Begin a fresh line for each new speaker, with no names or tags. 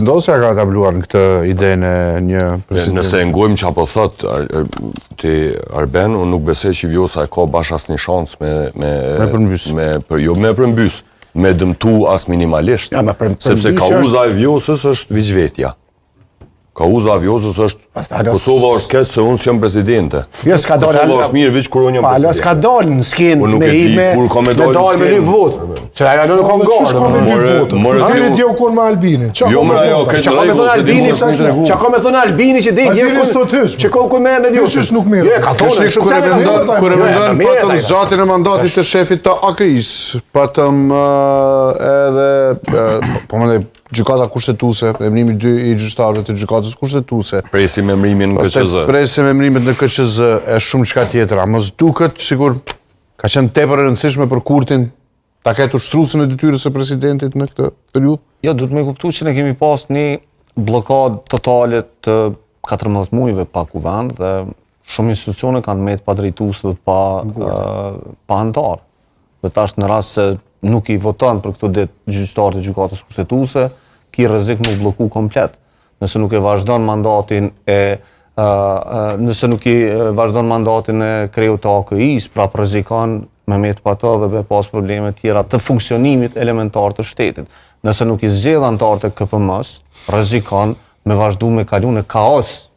Vetëvendosja ka tabluar në këtë idenë e një presidenti.
Nëse e ngojmë çka po thot ti Arben, unë nuk besoj që Vjosa e ka bash asnjë shans me
me me përmbys.
Me për jo me përmbys, me dëmtu as minimalisht.
Ja, për,
sepse kauza e Vjosës është veç vetja. Kauza e Vjosës është Kosova është keq se unë s'jam presidente.
Jo, s'ka dalë.
Kosova është mirë veç kur unë jam
presidente. Po, s'ka dalë në skenë
me i me kur ka me
dalë me një votë. Se ajo nuk ka
ngorë. Çka me dy votë? More ti u kon me Albinin.
Çka jo, me ajo,
çka ka me thonë Albini? Çka ka me thonë Albini që deri dje
ku
që ka ku me me
Vjosën? Nuk merr.
Jo, ka thonë
shumë se mendon kur e mendon patëm zgjatjen e mandatit të shefit të AKI-s, patëm edhe po mendoj Gjykata Kushtetuese, emërimi dy i gjyqtarëve të Gjykatës Kushtetuese.
Presim emërimin në
KQZ. Presim emërimet në KQZ e shumë çka tjetër. A mos duket sikur ka qenë tepër e rëndësishme për Kurtin ta ketë ushtruesin e detyrës së presidentit në këtë
periudhë? Jo, duhet me kuptu që ne kemi pas një bllokadë totale të 14 muajve pa kuvend dhe shumë institucione kanë met pa drejtues dhe pa pa anëtar. Dhe tash në rast se nuk i voton për këto ditë gjyqtarët e gjykatës kushtetuese, ki rrezik me u blloku komplet. Nëse nuk e vazhdon mandatin e nëse nuk i vazhdon mandatin e kreut të AKI-s, prap rrezikon me met pa to dhe me pas probleme tjera të funksionimit elementar të shtetit. Nëse nuk i zgjedh anëtarët e KPM-s, rrezikon me vazhdu me kalu në kaos.